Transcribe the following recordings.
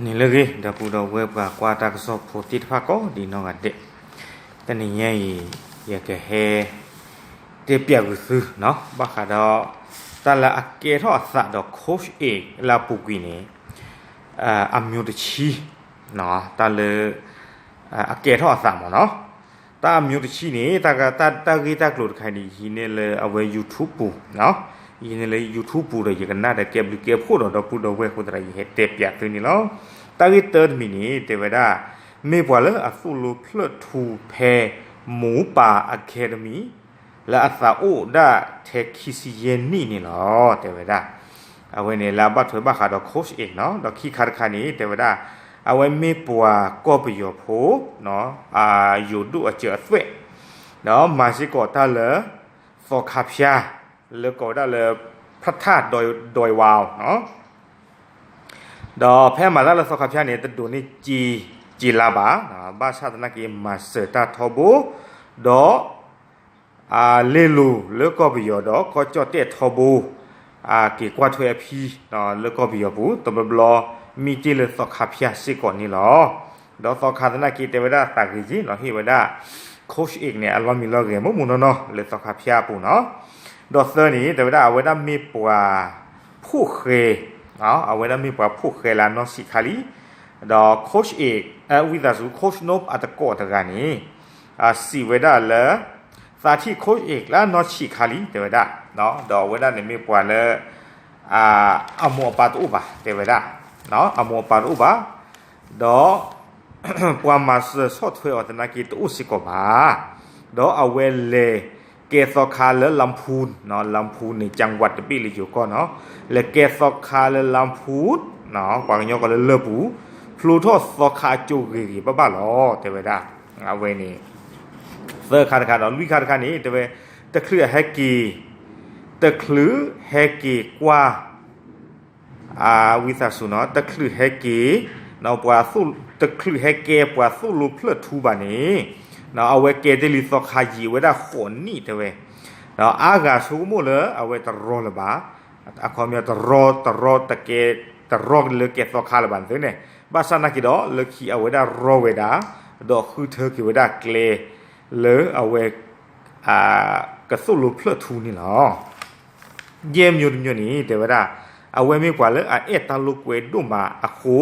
န့ၣ်လၢအဂ့ၤ ဒီပုၢ်ဒီဝဲၢ်ပှၤကွၢ်တၢ်ကစီၣ်ဖိသ့ၣ်တဖၣ်ကိးဒံးနီၢ်ဂၤဒဲး, တနံၤညါအံၤ ယကဟဲ တဲပျးကွံာ်သုနီၤ ဘၣ်ဃးဒီး တၢ်လၢအကဲထီၣ်အသးဒီး Coach Ake လၢအပူၤကွံာ်န့ၣ် အမျိုးတဆံ တၢ်လၢ အကဲထီၣ်အသးမ့ၢ်နီၤ. တၢ်အမျိုးတဆံန့ၣ် တၢ်ဂ့ၢ်တၢ်ကျိၤတခါန့ၣ် ယဟံးန့ၢ်လၢအဝဲ YouTube ပူၤ, ယဟံးန့ၢ်လၢ YouTube ပူၤဒီး ယကနၣ်ဒီးကဲဘျုးကဲဖှိၣ်ဒီး ဒီပုၢ်ဒီဝဲၢ်အဃိသတး ယဟဲတဲပျးသုန့ၣ်လီၤ. တၢ်ဂ့ၢ်တၢတမံၤန့ၣ် တဲဝဲဒၣ် မ့ၢ်ပှၤလၢအသိၣ်လိဖျၢၣ်ထူဖဲ မိၢ်ပၢ် Academy လၢအသးအိၣ်ဒၣ်ထဲခံဆံယဲၢ်နံၣ်န့ၣ်လီၤ. တဲဝဲဒၣ် အဝဲန့ၣ်လၢအဘၣ်ထွဲဘၣ်ဃးဒီး Coach Ake နီၤ. ဒီးခံခါတခါန့ၣ် တဲဝဲဒၣ် အဝဲမ့ၢ်ပှၤကီၢ်ပယီၤဖိ ယိၤဒိၣ်အစၢၤအသွဲၣ် ဒီးမၤစ့ၢ်ကီးတၢ်လၢ သီခါဖၠါ လၢကိးဝဲဒၣ်လၢ ဖျၢၣ်ထၣ်ဒွဲဝါ ဒီးဖဲမၤတၢ်လၢသီခါဖၠါန့ၣ် တဒိးန့ၢ်စ့ စ့လါဘၣ်, ဘၣ်ဆၣ်သနာ်က့ မၤစၢၤတၢ်ထီဘိ, ဒီး လ့လိာ်လၢကီၢ်ပယီၤဒီးကီၢ်ကၠီၣ်တဲၣ်ထီဘိ က့ၤကွၢ်ထွဲအဖံ လၢကီၢ်ပယီၤပူၤ တဘျီဘျီ မံတ့ၢ်လၢသီခါဖၠါစ့ၢ်ကီးန့ၣ်လီၤ. ဒီးသီခါသနာ်က့ တဲဝဲဒၣ်သးဂ့ၤက့ၤနီၤ ဟ့ၣ်ဝဲဒၣ် Coach Ake န့ၣ် အလီၢ်မံလီၢ်ဂဲၤမ့ၢ်မ့ၢ်နီၢ်နီၢ် လၢသီခါဖၠါအပူၤနီၤ. ဒီးသၢန့ၣ် တဲဝဲဒၣ်အဝဲဒၣ်မ့ၢ်ပှၤ ဖိၣ်ဃဲ, အဝဲဒၣ်မ့ၢ်ပှၤဖိၣ်ဃဲလၢအနီၢ်ဆံးခါလံ, ဒီး Coach Ake ဝံသးစူၤ Coach Nob အတကိးတဂၤန့ၣ် စံးဝဲဒၣ်လၢ သးထံၣ် Coach Ake လၢအနီၢ်ဆံးခါလံ တဲဝဲဒၣ်, ဒီးအဝဲဒၣ်န့ၣ်မ့ၢ်ပှၤလၢ အမိၢ်အပၢ်တအိၣ်ဘၣ် တဲဝဲဒၣ်, အမိၢ်အပၢ်တအိၣ်ဘၣ်, ဒီး ပှၤမၤစၢၤဆီၣ်ထွဲအီၤသနာ်က့တအိၣ်စ့ၢ်ကီးဘၣ်. ဒီးအဝဲလဲၤကဲသီခါလၢလါဖူ, လါဖူန့ၣ် ကၠၣ်ဝးတဘ့ၣ်လၢယိၤကီၢ်နီၤ, လဲၤကဲသီခါလၢလါဖူ, ပှၤကညီကိးလၢလၢၢ်ပူၤ, ဖျိထီၣ်သီခါအကၠိဂ့ၤဂ့ၤဘၣ်ဘၣ်လီၤ တဲဝဲဒၣ်. အဝဲန့ၣ် သၢခါတခါဒီး လွံၢ်ခါတခါန့ၣ် တဲဝဲ တချုးအဟဲက့ၤ, တချုးဟဲက့ၤကွၢ် ဝံသးစူၤနီၤ တချုးဟဲက့ၤ, တချုးဟဲကဲပှၤသိၣ်လိဖျၢၣ်ထူဘၣ်န့ၣ်, အဝဲကဲတ့ၢ်လံသီခါယံာ်ဝဲဒၣ်ဃိးနံၣ်တဲဝဲ, ဒီးအါဂၤဆိကမိၣ်လၢအဝဲတရီလၢၤဘၣ်, အခီပညီတရီတရီတကဲ, တရီလၢကဲသီခါလၢၤဘၣ်န့ၣ်, ဘၣ်ဆၣ်သနာ်က့ဒီး လၢခံအဝဲဒၣ်ရီဝဲဒၣ်, ဒီးဃုထၢက့ၤဝဲဒၣ်ကျဲ လၢအဝဲ ကသိၣ်လိဖျၢၣ်ထူန့ၣ်လီၤ. ယဲၢ်မျိုးတမျိုးန့ၣ် တဲဝဲဒၣ် အဝဲမ့ၢ်ပှၤလၢအအဲၣ်တၢ်လိာ်ကွဲဒိၣ်မးအဃိ,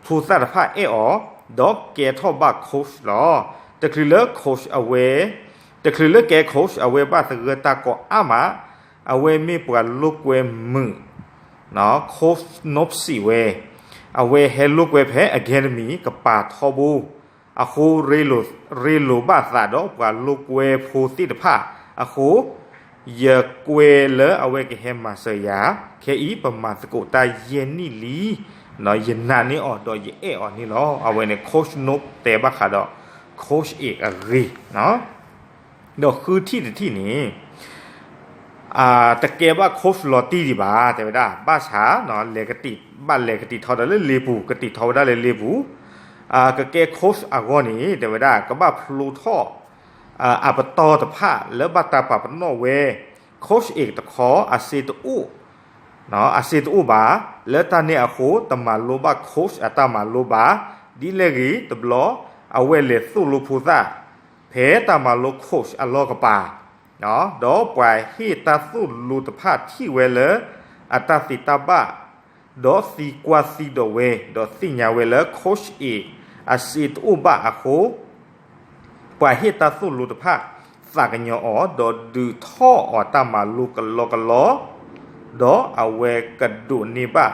ဖိသၣ်တဖၣ်အဲၣ်အီၤ, ဒီးကဲထီၣ်ဘၣ် coach လီၤ. တချုးလၢ coach အဝဲ, တချုးလၢကဲ coach အဝဲဘၣ်သဂၢၢ်တၢ်ကိးအါမး, အဝဲမ့ၢ်ပှၤလိာ်ကွဲမုာ် coach Nob စံးဝဲ, အဝဲဟဲလိာ်ကွဲဖဲ academy ကပၤထီဘိ အဃိ ရ့လိာ်ဘၣ်သးဒီးပှၤလိာ်ကွဲဖိသ့ၣ်တဖၣ်အဃိ, ယကွဲလၢအဝဲကဟဲမၤစၢၤယၤ, ခဲအံၤပမၤသကိးတၢ်ယဲၢ်နံၣ်လံ, ယနာ်န့ၢ်အီၤဒီးယအဲၣ်အီၤန့ၣ်လီၤ. အဝဲန့ၣ် coach Nob တဲဘၣ်ဃးဒီး coach Ake အဂ့ၢ် ဒီးဃုထံၣ်တထံၣ်န့ၣ် တကဲဘၣ် coach လီၤတံၢ်ဒံးဘၣ် တဲဝဲဒၣ်, ဘၣ်ဆၣ် လဲၤကတံာ်, ဘၣ်လဲၤကတံာ်ထီဒီးလၢလ့ပူၤ, ကတံာ်ထီဝဲဒၣ်လၢလ့ပူၤ, ကကဲ coach အဂီၢ်န့ၣ် တဲဝဲဒၣ် ကဘၣ်ဖျိထီၣ် အပတီၢ်တဖၣ်လၢဘၣ်တၢ်ပာ်ပနီၣ်ဝဲ coach Ake တခီ အစ့တအိၣ် အစ့တအိၣ်ဘၣ်, လၢတၢ်န့ၣ်အဃိ တမၤလိဘၣ် coach အတၢ်မၤလိဘၣ်, ဒ်လဲၣ်ဂ့ၤတဘျီ အဝဲလဲၤသိၣ်လိဖိသၣ် ဖဲတၢ်မၤလိ coach အလီၢ်ကပၤ, ဒီးပှၤဟ့ၣ်တၢ်သိၣ်လိတဖၣ်ထံၣ်ဝဲလၢ အတၢ်သ့တၢ်ဘၣ်, ဒီးသံကွၢ်သံဒိးဝဲ, ဒီးသ့ၣ်ညါဝဲလၢ coach Ake အစ့တအိၣ်ဘၣ်အဃိ ပှၤဟ့ၣ်တၢ်သိၣ်လိတဖၣ် သးကညီၤအီၤ ဒီးဒုးထီၣ်အီၤတၢ်မၤလိကလီကလီ, ဒီးအဝဲကဒိးန့ၢ်ဘၣ်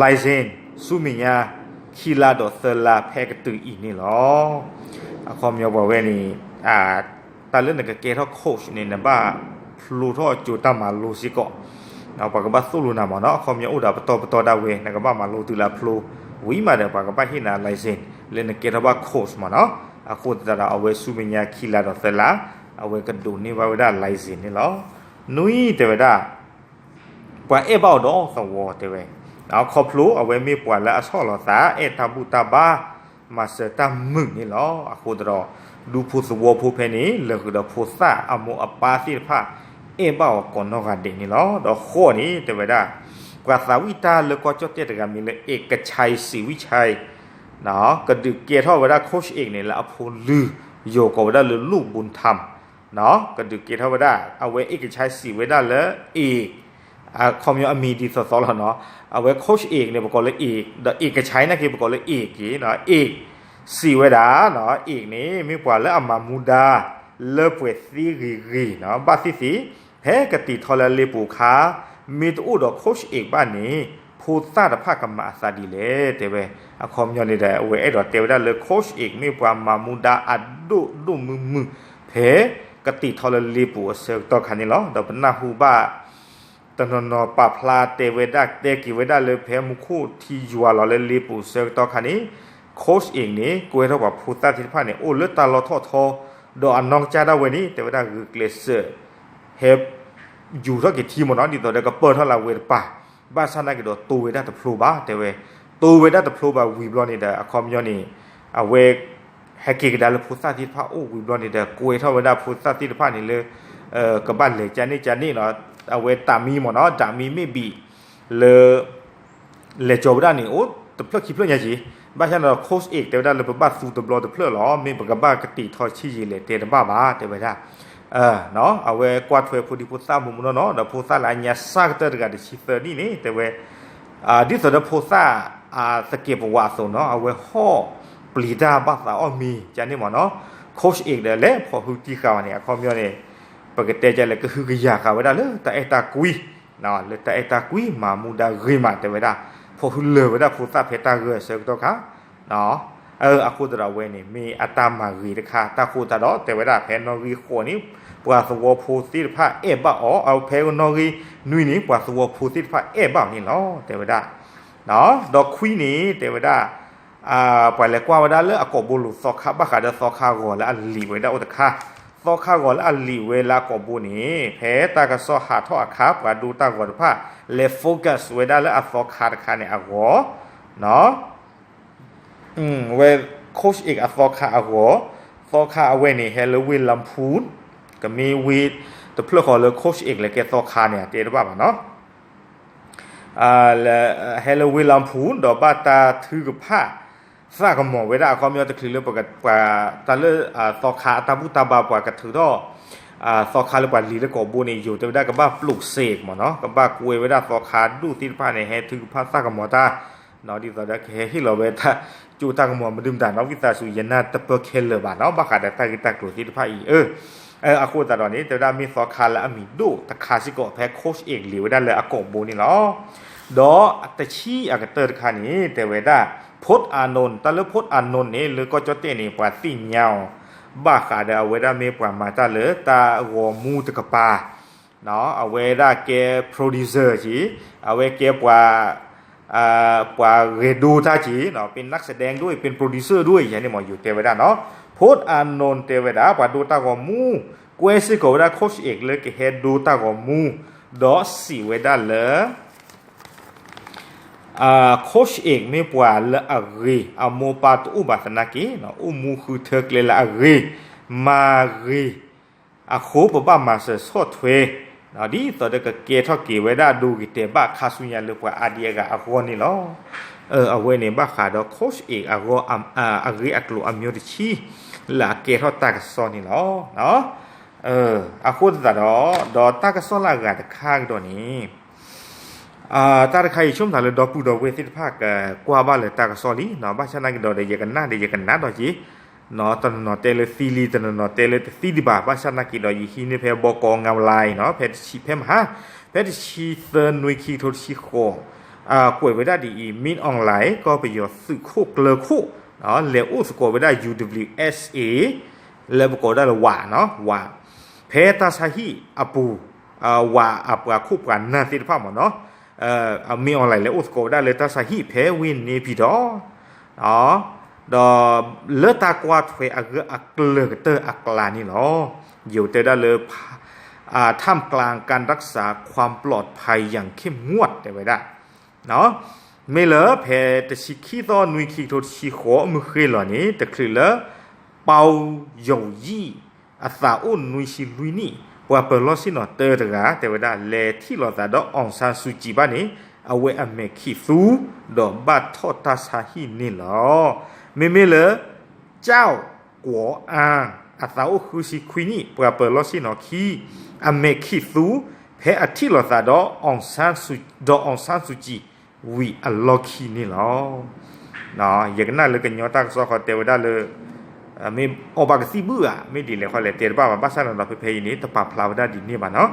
license ဆူမဲာ်ညါ ခံလါဒီးသၢလါဖဲကတုၤအံၤန့ၣ်လီၤ. အခီပညီပှၤဝဲန့ၣ် တၢ်လၢနကကဲထီၣ် coach န့ၣ် နဘၣ်ဖျိထီၣ်ကၠိတၢ်မၤလိစ့ၢ်ကီး, ပှၤကဘၣ်သိၣ်လိနၤမ့ၢ်နီၤ, အခီပညီအိၣ်ဒီးပတီၢ်ပတီၢ်ဒၣ်ဝဲ နကဘၣ်မၤလိတုၤလၢအဖျိ, ဝံၤမးဒီး ပှၤကဘၣ်ဟ့ၣ်နၤ license လၢနကဲထီၣ်ဘၣ် coach မ့ၢ်နီၤ, အဃိသတးဒီး အဝဲဆူမဲာ်ညါခံလါဒီးသၢလါ အဝဲကဒိးန့ၢ်ဘၣ်ဝဲဒၣ် license န့ၣ်လီၤ. နွံတဲဝဲဒၣ် ပှၤအဲၣ်ဘၣ်အီၤဒီးသဝီတဲဝဲ, ခီဖျိအဝဲမ့ၢ်ပှၤလၢအဆီၣ်လီၤသး အဲၣ်တၢ်ဘူၣ်တၢ်ဘါ မၤစၢၤတၢ်မုာ်န့ၣ်လီၤ. အဃိသတးဒီး ဒူဖိသဝီဖိဖဲန့ၣ် လၢာ်ဃုာ်ဒီးဖိသၣ်အမိၢ်အပၢ်သ့ၣ်တဖၣ် အဲၣ်ဘၣ်အီၤကိးနီၢ်ဂၤဒဲးန့ၣ်လီၤ. ဒီးဃိးန့ၣ် တဲဝဲဒၣ် ပှၤသးဝံၣ်တၢ်လၢကီၢ်ကၠီၣ်တဲၣ်တဂၤမံၤလၢ เอกชัย ศรีวิชัย ကဒုးကဲထီၣ်ဝဲဒၣ် coach เอก န့ၣ် လၢအဖိလုၢ် ယိၤကိးဝဲဒၣ်လၢ ลูกบุญธรรม ကဒုးကဲထီၣ်ဝဲဒၣ် အဝဲ เอกชัย စံးဝဲဒၣ်လၢ เอก အခီပညီအမံၤဒ်သိးသိးလီၤနီၤ. အဝဲ coach เอก န့ၣ် ပကိးလၢ เอก ဒီး เอกชัย နာ်က့ ပကိးလၢ เอก က့ၤနီၤ. เอก စံးဝဲဒၣ်နီၤ, เอก န့ၣ် မ့ၢ်ပှၤလၢအမၤမူဒါ လၢပှဲၤသ့ဂ့ၤဂ့ၤနီၤ, ဘၣ်သ့ၣ်သ့ၣ် ဖဲကတံာ်ထီၣ်လၢလ့ပူၤအခါ မ့ၢ်တအိၣ်ဒီး coach เอก ဘၣ်န့ၣ် ဖိသၣ်တဖၣ်ကမၤအသးဒ်လဲၣ် တဲဝဲ. အခီပညီန့ၣ်ဒီး အဝဲအဲၣ်ဒိးတဲဝဲဒၣ်လၢ coach เอก မ့ၢ်ပှၤမၤမူဒါအဒိၣ်ဒိၣ်မုၢ်မုၢ် ဖဲကတံာ်ထီၣ်လၢလ့ပူၤအဆၢကတီၢ်ခါန့ၣ်လီၤ. ဒီးပနၢ်ဟူဘၣ် တနီၤနီၤပာ်ဖျါတဲဝဲဒၣ် တဲက့ၤဝဲဒၣ်လၢ ဖဲမူခိၣ်ထံယွၤလီၤလၢလ့ပူၤအဆၢကတီၢ်ခါန့ၣ် coach เอก န့ၣ် ကွဲထီၣ်ပှၤဖိသၣ်သ့ၣ်တဖၣ်န့ၣ် အိၣ်လၢတၢ်လီၢ်ထီၣ်ထီ ဒီးအနီၢ်ကစၢ်ဒၣ်ဝဲန့ၣ် တဲဝဲဒၣ်ဂုာ်ကျဲးစၢး ဟဲယူၤထီၣ်က့ၤထံမ့ၢ်နီၤ, ဒ်သိးဒီးကပၢၢ်ထီၣ်လၢအဝဲတပၤ, ဘၣ်ဆၣ်နာ်က့ၤဒီးတိဝဲဒၣ်တဖျိဘၣ် တဲဝဲ. တိဝဲဒၣ်တဖျိဘၣ်ဝံၤဘျီန့ၣ်ဒီး အခီပညီန့ၣ် အဝဲ ဟဲက့ၤကဒါလၢဖိသၣ်သ့ၣ်တဖၣ်အိၣ်ဝံၤဘျီန့ၣ်ဒီး ကွဲထီၣ်ဝဲဒၣ်ဖိသၣ်သ့ၣ်တဖၣ်န့ၣ်လၢ ကဘၣ်လဲၤကန့ၣ်ကန့ၣ်နီၤ, အဝဲတၢ်မံမ့ၢ်နီၤ, တၢ်မံမ့ၢ်ဘံၣ် လၢ လဲၤကၠီၤဝဲဒၣ်န့ၣ် အိၣ်တဖျၢၣ်ခံဖျၢၣ်ညါက့ၤ, ဘၣ်ဆၣ်န့ၣ်ဒီး coach เอก တဲဝဲဒၣ်လၢပဘၣ်သူတဘျီတဖျၢၣ်လီၤ, မ့ၢ်ပကဘၣ်ကတံာ်ထီၣ်ဆံးယံာ်လဲၣ်တဲတဘၣ်ဘၣ် တဲဝဲဒၣ်. အဝဲကွၢ်ထွဲဖိဒံဖိသၣ်မုၢ်မုၢ်နီၢ်နီၢ် ဒီးဖိသၣ်လၢအညါစၢ်ကတၢၢ်တဂၤတဆံသၢနံၣ်န့ၣ် တဲဝဲ ဒ်သိးဒီးဖိသၣ် သကဲးပဝးအသိးနီၤ, အဝဲဟီၣ်ပျံၤတၢ်ဘၣ်သးအီၣ်မ့ၤ ကန့ၣ်မ့ၢ်နီၤ, coach အ့ၣ်ဒီးလဲၤဖီၣ်ဟုတံၢ်ဃာ်ဝဲန့ၣ် အခီပညီန့ၣ် ပကတဲကလဲၣ် ကဟုကယာ်ဃာ်ဝဲဒၣ်လၢတၢ်အဲၣ်တၢ်ကွံ, လၢတၢ်အဲၣ်တၢ်ကွံ မၤမူဒါဂ့ၤမး တဲဝဲဒၣ်, ဖီၣ်ဟုလၢာ်ဝဲဒၣ်ဖိသၣ်ဖဲတၢ်ဂၢၢ်အဆၢကတီၢ်ခါ အဃိသတးဒီးအဝဲန့ၣ် မ့ၢ်အတၢ်မၤဂ့ၤတခါ, တၢ်ဃိသတးဒီး တဲဝဲဒၣ်ဖဲနီၣ်ဂံၢ်ဃိးန့ၣ် ပှၤသဝီဖိသ့ၣ်တဖၣ်အဲၣ်ဘၣ်အီၤ, ဖဲနီၣ်ဂံၢ်နွံန့ၣ် ပှၤသဝီဖိသ့ၣ်တဖၣ်အဲၣ်ဘၣ်အီၤန့ၣ်လီၤ တဲဝဲဒၣ်. ဒီးခွံန့ၣ် တဲဝဲဒၣ် ပှၤလဲၤကွၢ်ဝဲဒၣ်လၢအကိာ်ဘိလိၤသီခါ ဘၣ်ဃးဒီးသီခါဂီၤလၢအလံာ်ဝဲဒၣ်အိၣ်တခါ, သီခါဂီၤလၢအလံာ်ဝဲလၢအကိာ်ဘိန့ၣ် ဖဲတၢ်ကစီၣ်ဟးထီၣ်အခါ ပှၤဒိတၢ်ဂီၤတဖၣ် လဲၤ focus ဝဲဒၣ်လၢအသီခါတခါန့ၣ်အဂီၢ် ဝဲ coach အ့ၣ်အသီခါအဂီၢ်, သီခါအဝဲန့ၣ် ဟဲလၢဝ့ၢ်လါဖူၣ်, ကမ့ၢ်ဝ့ၢ်တဖျၢၣ်ဃီလၢ coach အ့ၣ်လဲၤကဲသီခါန့ၣ် တဲတဘၣ်ဘၣ်နီၤ. ဟဲလၢဝ့ၢ်လါဖူၣ် ဒီးဘၣ်တၢ်ထုကဖၣ် သၣ်ကမီၤဝဲဒၣ် အခီပညီတချုးလၢပှၤ တၢ်လၢ သီခါအတၢ်ဘူၣ်တၢ်ဘါပှၤကထုးထီၣ် သီခါလၢပှၤလံၤလၢကိာ်ဘိန့ၣ် ယိၤတဲဝဲဒၣ်ကဘၣ်ပျိးစ့ၢ်ကီးမ့ၢ်နီၤ, ကဘၣ်ကွဲဝဲဒၣ်သီခါဒိၣ်သ့ၣ်တဖၣ်န့ၣ် ဟဲထုကဖၣ်သၣ်ကမီၤတၢ် ဒ်သိးဒီးကဟဲဟ့ၣ်လီၤဝဲတၢ်ကၠိတၢ်ကမီၤမနုၤမတၤနီၤ, ဝံသးစူၤ ယနၢ်တပၢၢ်ခဲလၢာ်ဘၣ်နီၤ, ဘၣ်ဃးဒီးတၢ်ဂ့ၢ်တၢ်ကျိၤသ့ၣ်တဖၣ်အံၤ အဃိသတးဒီးန့ၣ် တဲဝဲဒၣ်မ့ၢ်သီခါလၢအမံၤဒိၣ်တခါစ့ၢ်ကီး ဖဲ coach အ့ၣ်လံာ်ဝဲဒၣ်လၢအကိာ်ဘိန့ၣ်လီၤ. ဒီးတဆံအကတၢၢ်တခါန့ၣ် တဲဝဲဒၣ် Port Arnor, တၢ်လၢ Port Arnor န့ၣ် လၢကီၢ်ကၠီၣ်တဲၣ်န့ၣ် ပှၤသ့ၣ်ညါအီၤ ဘၣ်ဃးဒီးအဝဲဒၣ်မ့ၢ်ပှၤမၤတၢ်လၢတၢ်ဂီၤမူတကပၤ အဝဲဒၣ်ကဲ producer က့, အဝဲကဲပှၤ ပှၤဂဲၤဒိတၢ်က့, ပ့ၤ นักแสดง ด้วย ပ့ၤ producer ด้วย ယဲန့ၣ်မ့ၢ်ယိၤတဲဝဲဒၣ်နီၤ, Port Arnor တဲဝဲဒၣ် ပှၤဒိတၢ်ဂီၤမူ ကွဲစ့ၢ်ကီးဝဲဒၣ် coach အ့ၣ်လၢကဟဲဒိတၢ်ဂီၤမူ, ဒီးစံးဝဲဒၣ်လၢ coach အ့ၣ်မ့ၢ်ပှၤလၢအဂ့ၤ အမိၢ်ပၢ်တအိၣ်ဘၣ်သနာ်က့ အိၣ်မူဃုထၢကျဲလၢအဂ့ၤ မၤဂ့ၤ အဃိပဘၣ်မၤစၢၤဆီၣ်ထွဲ ဒ်သိးဒီးကကဲထီၣ်က့ၤဝဲဒၣ်ဒိဂ့ၤတဲာ်ဘၣ်ခါဆူညါလၢပှၤအါဒံအါဂၤအဂီၢ်န့ၣ်လီၤ. အဝဲန့ၣ်ဘၣ်ဃးဒီး coach အ့ၣ်အဂီၢ် အဂ့ၢ်အကျိၤအမျိုးတဆံ လၢအကဲထီၣ်တၢ်ကစီၣ်န့ၣ်လီၤ. အဃိသတးဒီး ဒီးတၢ်ကစီၣ်လၢအဂၤတခါကဒီးန့ၣ် တၢ်တခါအံၤ ဆိကမိၣ်သးလၢဒီပုၢ်ဒီဝဲၢ်သ့ၣ်တဖၣ်ကကွၢ်ဘၣ်လၢတၢ်ကစီၣ်လံ, ဘၣ်ဆၣ်နာ်က့ဒီး ယကနၣ်ဒီးယကနၣ်ဒီးက့ၤ, တနီၤနီၤတဲလၢသံလံ တနီၤနီၤတဲလၢတသံဒံးဘၣ်, ဘၣ်ဆၣ်နာ်က့ဒီး ယဟံးန့ၢ်ဖဲဘီကီ ငဝ်းလါ နီၤ, ဖဲတဆံ ဖဲမဟါ ဖဲတဆံသၢ နွံ ခံကထိတဆံဃိး ကွဲးဝဲဒၣ်ဒ်အံၤ, မင်းအောင်လှိုင် ကီၢ်ပယီၤသုးခိၣ်ကျၢၤခိၣ် လဲၤအိၣ်သကိးဝဲဒၣ် UWSA လၢပကိးဝဲဒၣ်လၢဝးနီၤ, ဝး, ဖဲတၢ်ဆါဟံၣ်အပူၤ, ဝးအပှၤခိၣ်ပှၤနၢ်သ့ၣ်တဖၣ်မ့ၢ်နီၤ, မင်းအောင်လှိုင် လဲၤအိၣ်သကိးဝဲဒၣ်လၢတၢ်ဆါဟံၣ်ဖဲဝ့ၢ်န့ၣ်ဖံးဒီး ဒီးလၢတၢ်ကွၢ်ထွဲအဂၢၢ်အကျၢၤကတၢၢ်အကျါန့ၣ်လီၤ. ယိၤတဲဝဲဒၣ်လၢ ท่ามกลางการรักษาความปลอดภัยอย่างเข้มงวด တဲဝဲဒၣ် မ့ၢ်လၢဖဲတဆံခံသီ နွံ ခံကထိတဆံဃိး မုၢ်ဃ့ၢ်လီၤန့ၣ် တချုးလၢ ပီယိၤယံၣ် အသးအိၣ်နွံဆံလွံၢ်နံၣ် ပှၤပၢၤလီၢ်ဆ့ၣ်နီၤတၢတဂၤ တဲဝဲဒၣ် လဲၤထံၣ်လိာ်သးဒီး အောင်ဆန်းစုကြည် ဘၣ်န့ၣ် အဝဲအမဲာ်ခံးသူ ဒီးဘၣ်ထီၣ်တၢ်ဆါဟံၣ်န့ၣ်လီၤ. မ့မ့ၢ်လၢ ကၠီၣ်ကွီၤအၣ် အသးအိၣ်ဃုဆံခွံနံၣ် ပှၤပၢၤလီၢ်ဆ့ၣ်နီၤခံ အမဲာ်ခံးသူ ဖဲအထံၣ်လိာ်သးဒီး ဒီးအောင်ဆန်းစုကြည် ဝံၤအလီၢ်ခံန့ၣ်လီၤ. ယကနၣ်လၢကညီတၢ်ကစီၣ်ဃီတဲဝဲဒၣ်လၢ မ့ၢ်အီၣ်ဘၣ်ကသံၣ်ဘုဧါ မ့ၢ်ဒ်လဲၣ်ဃီလဲၣ် တဲတဘၣ်ဘၣ် ဘၣ်ဆၣ်န့ၣ်ဒီးဖဲဖဲအံၤန့ၣ် တပာ်ဖျါဝဲဒၣ်ဒ်န့ၣ်ဘၣ်နီၤ.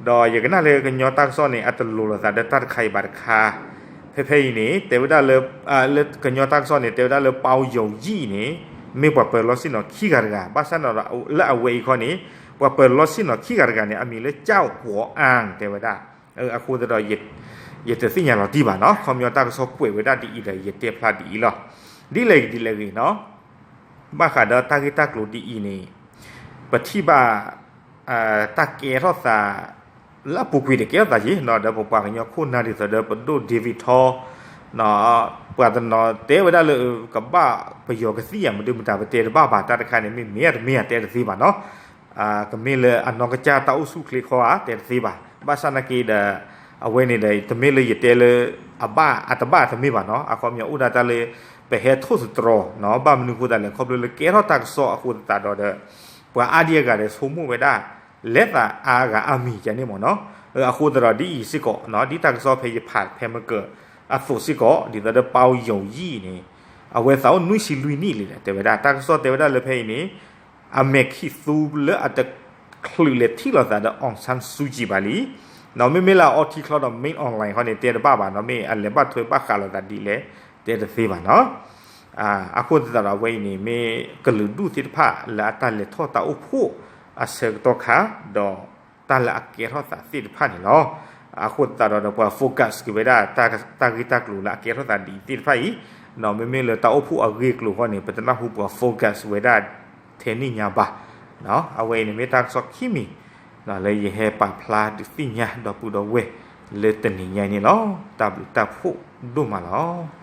ဒီးယကနၣ်လၢကညီတၢ်ကစီၣ်န့ၣ် အတလိၤလိာ်သးဒီးတၢ်တခါအံၤဘၣ်တခါ, ဖဲဖဲအံၤန့ၣ် တဲဝဲဒၣ်လၢ လၢကညီတၢ်ကစီၣ်န့ၣ် တဲဝဲဒၣ်လၢ ပီယီၤယံၣ် န့ၣ် မ့ၢ်ပှၤပၢၤလီၢ်ဆ့ၣ်နီၤခံဂၤတဂၤ ဘၣ်ဆၣ်န့ၣ်ဒီးလၢအဝဲအံၤခီန့ၣ် ပှၤပၢၤလီၢ်ဆ့ၣ်နီၤခံဂၤတဂၤန့ၣ် အမံၤလၢ ကၠီၣ်ကွီၤအၣ် တဲဝဲဒၣ်. အဃိသတးဒီး ယတသ့ၣ်ညါလီၤတံၢ်ဘၣ်နီၤ ခီပညီတၢ်ကစီၣ်ကွဲးဝဲဒၣ်ဒ်အံၤဒီး ယတဲဖျါဒ်အံၤလီၤ. ဒ်လဲၣ်ဂ့ၤဒ်လဲၣ်ဂ့ၤနီၤ ဘၣ်ဃးဒီးတၢ်ဂ့ၢ်တၢ်ကျိၤဒ်အံၤန့ၣ် ပထံၣ်ဘၣ် တၢ်ကဲထီၣ်သး လၢအပူၤကွံာ်တကဲထီၣ်သးယ့ၤနီၤ ဒီးပပှၤကညီခိၣ်နၢ်ဒ်သိးဒီးပဒိၣ် David Tho ပှၤတနီၤတဲဝဲဒၣ်လၢ ကဘၣ်ပယီၤကသံၣ်ဧါ မဒုမတၤပတဲတဘၣ်ဘၣ် တၢ်တခါန့ၣ် မ့ၢ်မ့ၢ်ဧါတမ့ၢ်ဧါတဲတသ့ဘၣ်နီၤ ကမ့ၢ်လၢအနီၢ်ကစၢ်တၢ်အိၣ်ဆူၣ်ချ့ခီဧါ တဲတသ့ဘၣ်. ဘၣ်ဆၣ်နာ်က့ဒီး အဝဲန့ၣ်ဒီး တမ့ၢ်လၢယတဲလၢ အဘၣ်အတဘၣ်တမ့ၢ်ဘၣ်နီၤ အခီပညီအိၣ်ဒၣ်တၢ်လၢ ပဟဲထိၣ်သတြီၤနီၤ ဘၣ်မနုၤအဃိသတးလဲၣ် ခီဖျိလၢကဲထီၣ်တၢ်ကစီၣ်အဃိသတးဒီးဒီး ပှၤအါဒံအါဂၤဒီးဆိကမိၣ်ဝဲဒၣ် လဲၤသးအါဂၤအါမံၤကန့ၣ်မ့ၢ်နီၤ. အဃိသတးဒီးဒ်အံၤစ့ၢ်ကီးနီၤ ဒ်တၢ်ကစီၣ်ဖဲယဖးဖဲမကၢၤအသိးစ့ၢ်ကီး ဒ်သိးဒီး ပီယီၤယံၣ် န့ၣ် အဝဲသးအိၣ်နွံဆံလွံၢ်နံၣ်လံ တဲဝဲဒၣ် တၢ်ကစီၣ်တဲဝဲဒၣ်လၢဖဲအံၤန့ၣ် အမဲာ်ခံးသူလၢအတချုးလဲၤထံၣ်လိာ်သးဒီး အောင်ဆန်းစုကြည် ဘၣ်လံနီၤ မ့မ့ၢ်လၢအအီထံချီဒီး Mail Online ခီန့ၣ် တဲတဘၣ်ဘၣ်နီၤ မ့ၢ်အလဲၤဘၣ်ထွဲဘၣ်ဃးလိာ်သးဒ်လဲၣ် တဲတသ့ဘၣ်နီၤ. အဃိသတးဒီးအဝဲအံၤန့ၣ် မ့ၢ်ကလုာ်ဒူၣ်သ့ၣ်တဖၣ်လၢအတၢ်လဲၤထီၣ်တၢ်အိၣ်ဖှိၣ်အဆၢကတီၢ်ခါ ဒီးတၢ်လၢအကဲထီၣ်သးသ့ၣ်တဖၣ်န့ၣ်လီၤ. အဃိသတးဒီးဒီးပှၤ focus က့ၤဝဲဒၣ် တၢ်ဂ့ၢ်တၢ်ကျိၤလၢအကဲထီၣ်သးဒ်အံၤသ့ၣ်တဖၣ်အံၤ မ့မ့ၢ်လၢတၢ်အိၣ်ဖှိၣ်အဂ့ၢ်အကျိၤဃီန့ၣ် ပတနၢ်ဟူပှၤ focus ဝဲဒၣ်ထဲန့ၣ်ညါဘၣ်. အဝဲအံၤန့ၣ်မ့ၢ်တၢ်ကစီၣ်ခံမံၤ လၢယဟဲပာ်ဖျါဒုးသ့ၣ်ညါဒီပုၢ်ဒီဝဲၢ်လၢတနံၤညါအံၤန့ၣ်လီၤ. တၢ်ဘျုးတၢ်ဖှိၣ်ဒိၣ်မးလီၤ.